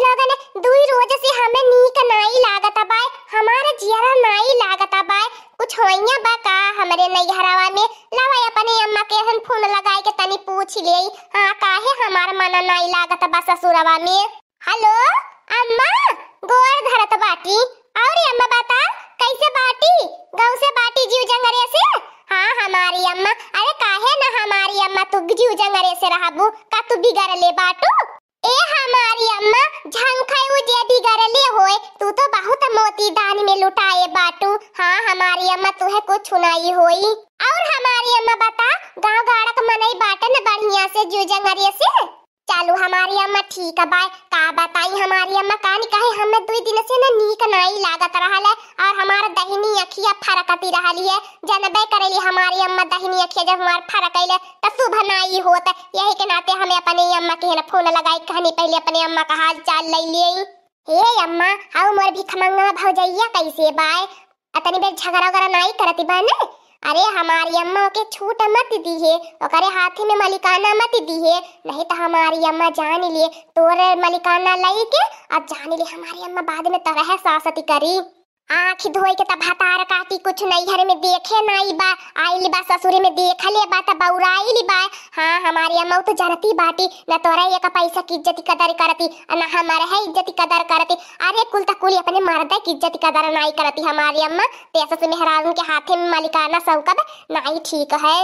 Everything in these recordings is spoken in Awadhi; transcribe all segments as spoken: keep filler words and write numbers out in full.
पगन, दुई रोज से हमें नीक नाई लागत बाय, हमार जियरा नाई लागत बाय। कुछ होइया बा का हमरे नैहरवा में? लावा अपने अम्मा के हम फोन लगाई के तनी पूछ लेई। हाँ, काहे हमार मन नाई लागत बा ससुरवा में? हेलो अम्मा, गोर धरत बाटी। और अम्मा बता, कैसे बाटी? गौ से बाटी जीव जंगरे से? हाँ हमारी अम्मा। अरे काहे ना हमारी अम्मा तू जीव जंगरे से रहबू? का तू बिगड़ले बाटू? ए हमारी अम्मा, झंखई उ जे बिगड़ले होए, तू तो बहुत मोती दान में लुटाए बाटू। हाँ हमारी अम्मा, तुहे कुछ नाई होई। और हमारी अम्मा बता, गाँव गाड़क मनई बाटन बढ़िया से जीव जंगरे से? चालू हमारी अम्मा ठीक बाय। का बताई हमारी अम्मा, कानी कहे हमें दुई दिन से न नीक नाई लागत रहल है, और हमार दहिनी अखिया फरकती रहली है। जनबे करेली हमारी अम्मा, दहिनी अखिया जब हमार फरकैले त शुभ नाई होत। यही के नाते हमें अपने अम्मा के है ना फोन लगाई, कहनी पहले अपने अम्मा का हाल चाल ले लिए। हे अम्मा, हाउ मोर भिखमंगवा भौजैया कैसे बाय? अतनी बेर झगड़ा वगड़ा नाई करती बा ने? अरे हमारी अम्मा ओके छूट मत दीहे, ओकरे हाथी में मलिकाना मत दीहे, नहीं तो हमारी अम्मा जान लिए तोरे मलिकाना लई के। अब जान लिए हमारी अम्मा बाद में तरह सासती करी। आँख धोई के तब भतार काटी, कुछ नैहर में देखे नाई बा, आइल बा ससुरे में देख ले बा तब बौराइल बा। हाँ हमारी अम्मा तो जानती बाटी, न तोरा एक पैसा की इज्जत कदर करती, न हमारे है इज्जत कदर करती। अरे कुल त कुल अपने मर्दे की इज्जत कदर नाई करती हमारी अम्मा। ते ससुर मेहरारू के हाथे में मलिकाना सौकब नाई ठीक है।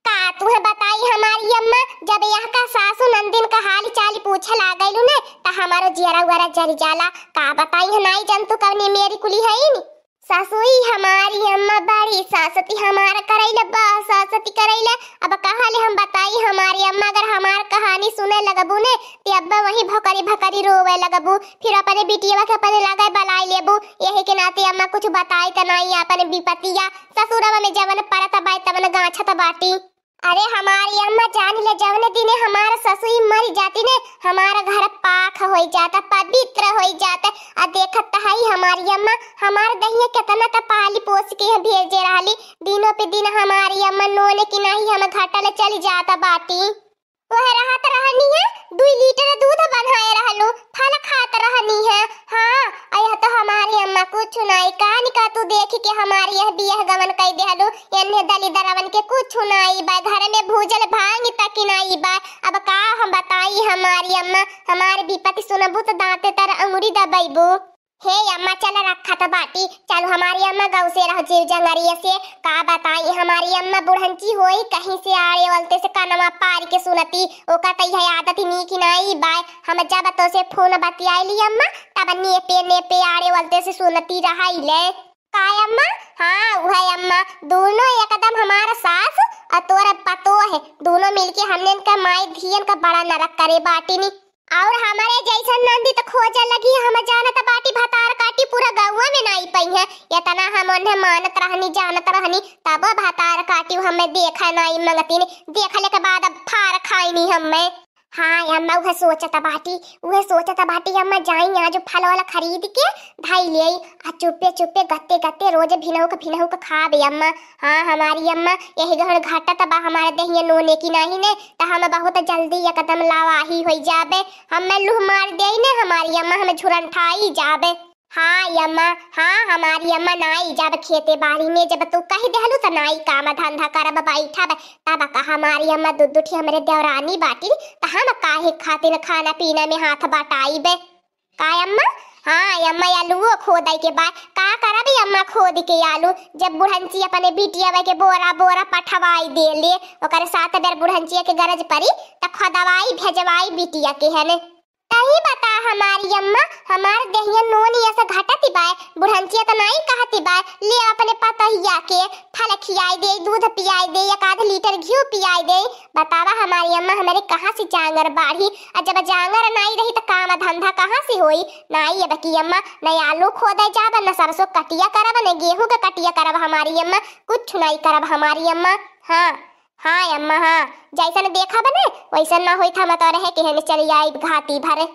का तुहे बताई हमारी अम्मा, जब यह का सासू नंदिन का हाल चाल पूछे लागैलू ने, त हमारो जियरा उयरा जर जाला। का बताई है नाई जन तू कवनी मेरी कुली है नी। ससुई हमारी अम्मा बड़ी सासती हमार करैले बा, सासती करैले। अब कहाँ ले हम बताई हमारी अम्मा, अगर हमार कहानी सुने लगबू ने, ते अब्बा वही भकरी भकरी रोवे लगबू, फिर अपने बिटियवा के अपने लगे बलाई लेबू। यही के नाते अम्मा कुछ बताई त नाई अपन विपतिया, ससुरवा में जवन परत बाय तवन गाछत बाटी। अरे हमारी अम्मा जान ले, जवने दिने हमार ससुई मर जाती ने, हमार घर पाक होई जाता, पवित्र होई जाता। आ देखत त हई हमारी अम्मा, हमार दहिया केतना त पाली पोस के भेजे रहली। दिनों पे दिन हमारी अम्मा नोने की नाही हम घटल चली जाता बाटी। वह रहत रहनी है, दुई लीटर दूध बनाए रहलू, फल खात रहनी है। हाँ, आ यह तो हमारी अम्मा कुछ नाई, कान का तू देख के हमारी यह बियाह गवन कई देहलू। एन्हे दलिदरवन के कुछ नाई बा, घर में भूजल भांग तक नाई बा। अब का हम बताई हमारी अम्मा, हमार विपत्ति सुनबू त दांते तर अंगुरी दबैबू। हे अम्मा, चल रखत बाटी, चल हमारी अम्मा गौ से रह जीव जंगरिया से। का बताई हमारी अम्मा बुढ़ंची होई, कहीं से आड़े वलते से कनवा पार के सुनती, ओका त यह आदत नीक नाई बाय। हम जब तो से फोन बतियाइली अम्मा, तब नेपे नेपे आड़े वलते से सुनती रहाइले। काय अम्मा? हाँ, उहे अम्मा, दोनों एकदम हमार सास और तोर पतोह, दोनों मिलके हमने इनका माई धियन का बड़ा नरक करे बाटिनी। और हमारे जैसन नंदी त खोजे लगी, हम जानत बाटी भतार काटी पूरा गौवा में नाई पई है। इतना हम उन्हें मानत रहनी, जानत रहनी, तब भतार काटी हमें देखा नाई मंगतीन, देखले के बाद अब फार खाईनी हमें। हाँ अम्मा, उहे सोचत बाटी, उहे सोचत बाटी अम्मा, जाई आज फल वाला खरीद के धाई ले आई, आ चुप्पे चुप्पे गत्ते गत्ते रोज भिनहु के भिनहु के खाबे अम्मा। हाँ हमारी अम्मा, यही घर घटत बा हमारे दहिया नोने की नाही ने, त हम बहुत जल्दी एकदम लावाही होई जाबे। हमें लूह मार देई ने हमारी अम्मा, हमें झुरंठाई जाबे। हाँ अम्मा, हाँ हमारी अम्मा, नाई जाब खेते बाड़ी में, जब तू कह देहलू त नाई काम धंधा करब बैठब। तब का हमारी अम्मा दू दू ठी हमरे देवरानी बाटी, त हम काहे खातिर खाना पीना में हाथ बटाइबे। का अम्मा? हाँ अम्मा, आलूओ खोदे के बा। का करब अम्मा खोद के आलू, जब बुढ़ंची अपने बिटिया के बोरा बोरा पठवाई देले, ओकरे सात बेर बुढ़ंचिया के गरज परी त खोदवाई भेजवाई बिटिया के हने। तही बता हमारी अम्मा, हमार देहिया नोनी ऐसा घटती बाय, बुढ़ंचिया त नाई कहती बाय, ले अपने पतहिया के फल खियाई दे, दूध पियाई दे, एक आध लीटर घी पियाई दे। बतावा हमारी अम्मा, हमरे कहाँ से जांगर बाढ़ी? आ जब जांगर नाई रही त काम धंधा कहाँ से होई? नाई अब की अम्मा, न आलू खोदे जाब, न सरसों कटिया करब, न गेहूं के कटिया करब हमारी अम्मा, कुछ नाई करब हमारी अम्मा। हाँ, हाँ अम्मा, हाँ, जैसन देखब ने वैसन ना होई, हम तो रहे के हने चली आई घाटी भरे।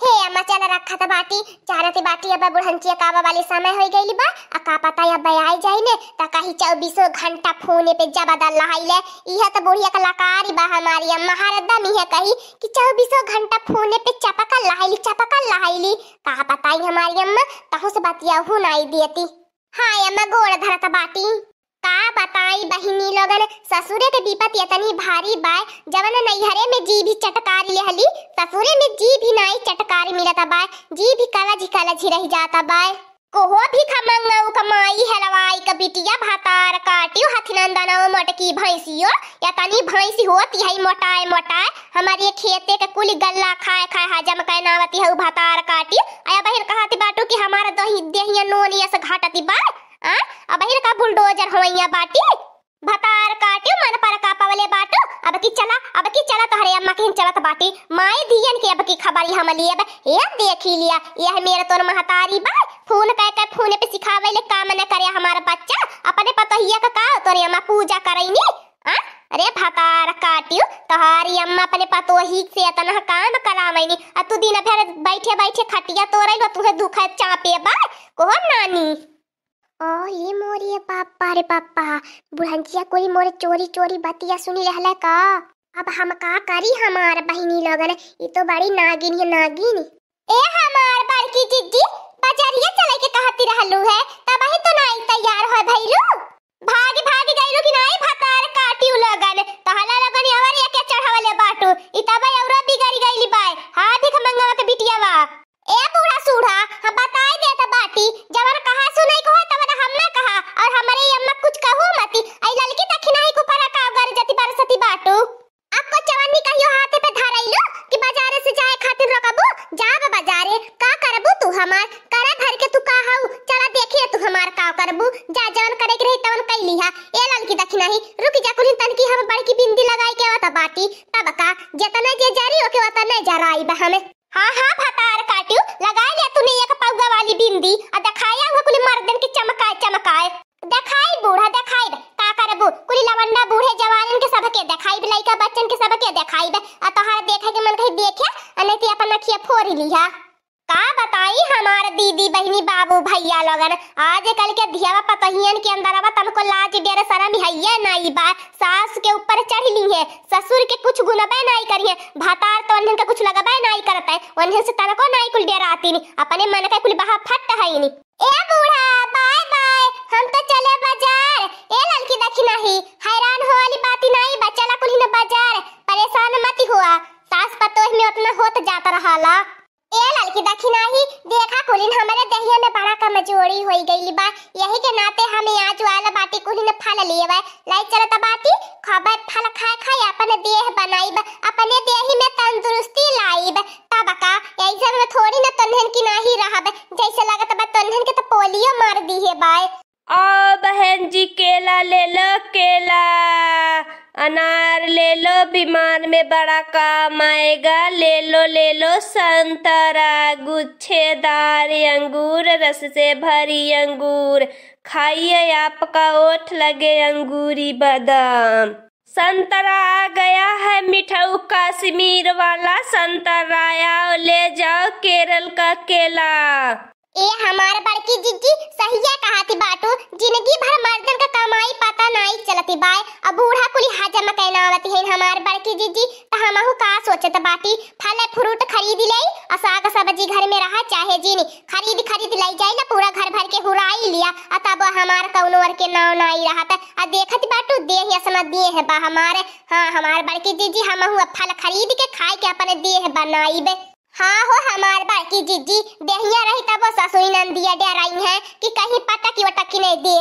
हे अम्मा, चल रखत बाटी, जानत बाटी, अब बुढ़ंचिया का वाली समय होइ गइल बा, आ का पता अब आइ जाई ने, त कही चउबीसो घंटा फोने पे जबदल लहाइले। इहे त बुढ़िया का लकारी बा हमारी अम्मा, हरदम इहे कही कि चउबीसो घंटा फोने पे चपकल लहाइली, चपकल लहाइली। का बताई हमारी अम्मा, तहु से बतियाहू नाई देती। हाँ अम्मा, गोड़ धरत बाटी। का बताई बहिनी लोगन, ससुरे के विपत एतनी भारी बाय, जवन नैहरे में जीभ चटकारी लेहली, ससुरे में जीभ नाई चटकारी मिलत बाय, जीभ कलज कलज रहि जात बाय। कोहो भिखमंगऊ क माई हेलवाई क बिटिया भतार काटियो हथिनंदनऊ मोटकी भैंसियो, एतनी भैंसी होती है मोटाए मोटाए, हमारे खेते के कुल गल्ला खाए खाए हजम कै नावती है उ भतार काटियो। अया बहिर कहती बाटू कि हमार दही देहिया नोन यस घटती बाय। आ, अबहिर का बुलडोजर होइया बाटी। भतार काटियो मन पर का पवले बाटू। अब की चला, अब की चला तोहरे अम्मा के चलत बाटी। माई दियन के अब की खबरी हम लिए अब। ए देखी लिया, यह मेरे तोर महतारी बा। फोन कह के फोन पे सिखावे ले काम न करे हमार बच्चा। अपने पतोहिया का का तोरे अम्मा पूजा करैनी। आ? अरे भतार काटियो, तोहारी अम्मा अपने पतोही से इतना काम करावैनी। आ तू दिन भर बैठे बैठे खटिया तोड़ै लो, तुहे दुख चापे बा। कोहो नानी। ओ ये मोरे पापा रे पापा, बुढ़ंचिया कोई मोरे चोरी चोरी बतिया सुनी रहले का? अब हम का करी हमार बहिनी लोगन, ई तो बड़ी नागिन है नागिन। ए हमार बड़की जिज्जी, बजरिया चले के कहती रहलू है, तबही तो नाई तैयार हो भइलू। भागी भागी गइलू कि नाई भतार काटियो लोगन, तहला लोगन अवर एके चढ़ावले बाटू, ई तब अउरा बिगड़ी गइली बाय। हाँ भिखमंगवा के बिटिया बा। ए बूढ़ा सूढ़ा, हम बताई देत बाटी, जवन कहा सुनई को है, तवन हम ना कहा, और हमरे अम्मा कुछ कहू मती। आई ललकी दखिनाही के ऊपर का गरजती बरसती बाटू। अब को चवन्नी कहियो हाथे पे धरैलू कि बाजारे से जाए खातिर रोकबू, जाब बाजारे, का करबू तू हमार, करे भर के तू का हऊ, चला देखिए तू हमार का करबू, जा जवन करे के रही तवन कई लिहा। ए ललकी दखिनाही, रुक जा कुलिन तनकी हम बड़की बिंदी लगाई के आवत बाटी, तब का, जेतना जे जरी ओके ओतने जराई बा हमें। हाँ, हाँ, भतार काटियो, लगाई ले तूने एक पौगा वाली बिंदी, आ देखाया हुआ कुल मर्दन के चमकाए, चमकाए। देखाई बूढ़ा, देखाई, का करबू? कुल लवंडा बूढ़े जवानन के सबके देखाई, लइका बच्चन के सबके देखाई, आ तोहार देखे के मन कही देखे, आ नहीं तो अपन अखिया फोरी लिहा। का बताई हमार दीदी, बहिनी, बाबू, भैया लोगन, आजकल के धियावा पतोहियन के अंदरवा तनको लाज डर शरम हइये नाई बा। सास के ऊपर चढ़ ली है, ससुर के कुछ गुनबे नाई करिए, भतार तो उन्हन के कुछ लगबे नाई करत है, उन्हन से तनको नाई कुल डराती नी, अपने मन के कुल बहा फट है नी। ए बूढ़ा, बाय बाय, हम तो चले बाजार। ए ललकी दखिनाही, हैरान हो वाली बात ही नाई बा, चला कुल ही न बाजार, परेशान मत हुआ, सास पतोह में उतना होत जात रहाला। ए ललकी दखिनाही, देखा कुलिन हमरे देहिया में बड़ा कमजोरी होई गइल बा, यही के नाते हमें आज वाला बाटी कुलिन फल लेवे लाई चलत बाटी। खबे फल खाए खाए अपन देह बनाइब, अपने देही में तंदुरुस्ती लाइब। तब का, यही सब में थोड़ी न तन्हन की नाही रहब, जैसे लगत बा तन्हन के तो पोलियो मार दी है बाय। आओ बहन जी, केला ले लो, केला। अनार ले लो, विमान में बड़ा काम आएगा। ले लो, ले लो संतरा, गुच्छेदार अंगूर, रस से भरी अंगूर। खाइए, आपका ओठ लगे अंगूरी बादाम। संतरा आ गया है मिठाऊ, कश्मीर वाला संतरा, आओ ले जाओ केरल का केला। ए हमार बड़की जिज्जी, सहिया कहती बाटू, जिंदगी भर मर्दन का कमाई पता नाई चलती बाय, अब बूढ़ा कुली हजम कैनावती है हमार बड़की जिज्जी, त हमहू का सोचत बाटी, फल फ्रूट खरीद लेई, आ साग सब्जी घर में रहा चाहे जीनी, खरीद खरीद लई जाई ना, पूरा घर भर के हुराई लिया, आ तब हमार कौनो ओर के नाव नाई रहत, आ देखत बाटू देह असना देह बा हमार, हाँ हमार बड़की जिज्जी, हमहू अब फल खरीद के खाए के अपन देह बनाइबे। हाँ हो हमार बड़की जिज्जी, देहिया रही तब वो ससुरी नंदिया डराई है कि कहीं पटकी वटकी नहीं दे।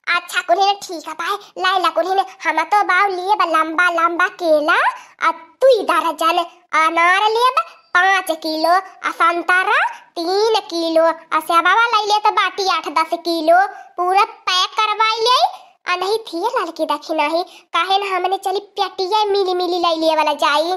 अच्छा कुल्हिन ठीक है भाई, लाइला कुल्हिन हम तो बाऊ लिए बा लंबा लंबा केला, आ दुई दर्जन अनार लिए बा पाँच किलो, आ संतरा तीन किलो, आ सेबावा लाई ले तो बाटी आठ दस किलो, पूरा पैक करवाई ले। आ नहीं थिए ललकी दखिनाही, काहे न हमने चली पेटिया मिली मिली लाई लिए वाला जाई।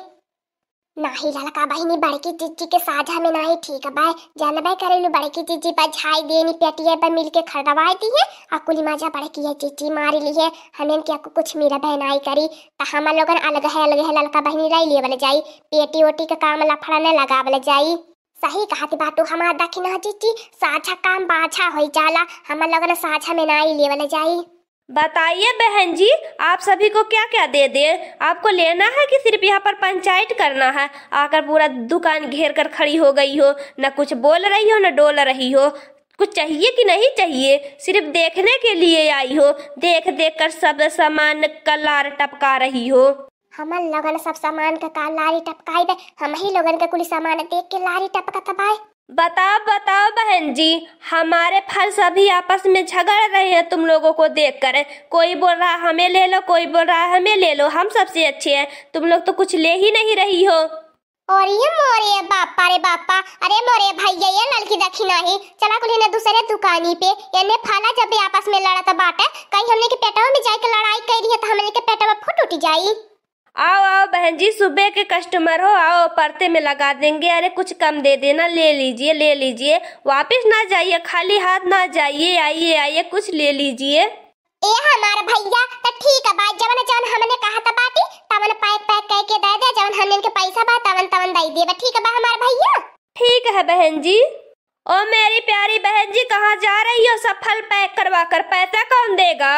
नाही ललका बहिनी, बड़की जिज्जी के साझा में नाही ठीक बाय। जानबे करेलू, बड़की जिज्जी बझाई देनी, पेटिये पर मिल के खरीदवाई दी है, आ कुली मजा बड़की है जिज्जी मारी ली है। हमें के कुछ मिलबे नाही करी, त हम लोगन अलग है, अलग है, ललका बहिनी रह लिए वाले जाई, पेटी ओटी के काम लफड़ा न लगावल जाई। सही कहत बाटू हमार दखिना जीजी, साझा काम बाझा होई जाला, हमन लोगन साझा में नाई लेवल जाई। बताइए बहन जी, आप सभी को क्या क्या दे दें? आपको लेना है कि सिर्फ यहाँ पर पंचायत करना है? आकर पूरा दुकान घेर कर खड़ी हो गई हो, न कुछ बोल रही हो, न डोल रही हो। कुछ चाहिए कि नहीं चाहिए? सिर्फ देखने के लिए आई हो, देख देख कर सब सामान का लार टपका रही हो। हमन लोगन सब सामान का का लारी टपकाई बे, हम ही लोगन के कुल सामान देख के लारी टपकत बाय। बताओ, बताओ बहन जी, हमारे फल सभी आपस में झगड़ रहे हैं तुम लोगों को देख कर। कोई बोल रहा है हमें ले लो, कोई बोल रहा है हमें ले लो, हम सबसे अच्छे हैं, तुम लोग तो कुछ ले ही नहीं रही हो। और ये मोरे बापा रे बापा, अरे मोरे भैया, ये ललकी दखिना ही, चला कुल इन्हें दूसरे दुकानी पे, इन्हें फला जब भी आपस में लड़त बाटे, कहीं हमने के पेटवा में जाके लड़ाई कर रही है तो हमने के पेटवा फूट उठ जाई। आओ, आओ बहन जी, सुबह के customer हो, आओ, परते में लगा देंगे। अरे कुछ कम दे देना, ले लीजिए, ले लीजिए, वापिस ना जाइए, खाली हाथ ना जाइए, आइए, आइए, कुछ ले लीजिए। ए हमार भैया, त ठीक बा, जवन जवन हमने कहत बाटी, तवन pack pack करके दे दे, जवन हमने के पैसा बा, तवन तवन दे देबा, ठीक बा हमार भैया? ठीक है बहन जी। ओ मेरी प्यारी बहन जी, कहाँ जा रही हो सब फल pack करवा कर? पैसा कौन देगा?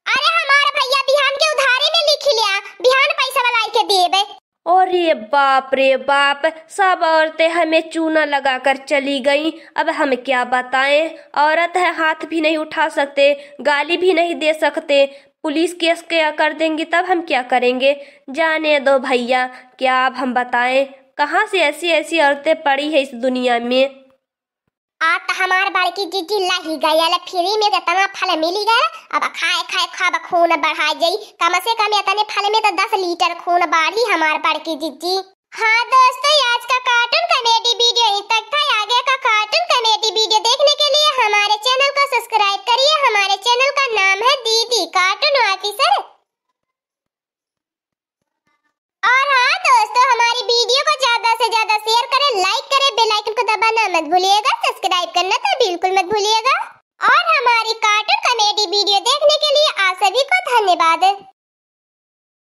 अरे हमार भैया, बिहान के उधारी में लिख लिया, बिहान पैसा वाला आई के देबे। अरे बाप रे बाप, सब औरतें हमें चूना लगाकर चली गईं। अब हम क्या बताएं, औरत है, हाथ भी नहीं उठा सकते, गाली भी नहीं दे सकते। पुलिस केस क्या कर देंगी, तब हम क्या करेंगे? जाने दो भैया, क्या अब हम बताएं, कहाँ से ऐसी ऐसी औरतें पड़ी है इस दुनिया में। आ त हमार बड़की जीजी लाही गयल, free में इतना फल मिली गया, अब खाए खाए खूब खून बढ़ा जाई। कम से कम इतने फल में तो दस लीटर खून बाढ़ी हमार बड़की जीजी। हाँ दोस्तों, आज का cartoon comedy video यहीं तक था। आगे का cartoon comedy video देखने के लिए हमारे channel को subscribe करिए। हमारे channel का नाम है दीदी Cartoon Officer। और हाँ दोस्तों, हमारी video को ज्यादा से ज्यादा share करें, like करें, bell icon को दबाना मत भूलिएगा, subscribe करना तो बिल्कुल मत भूलिएगा। और हमारी cartoon comedy video देखने के लिए आप सभी को धन्यवाद।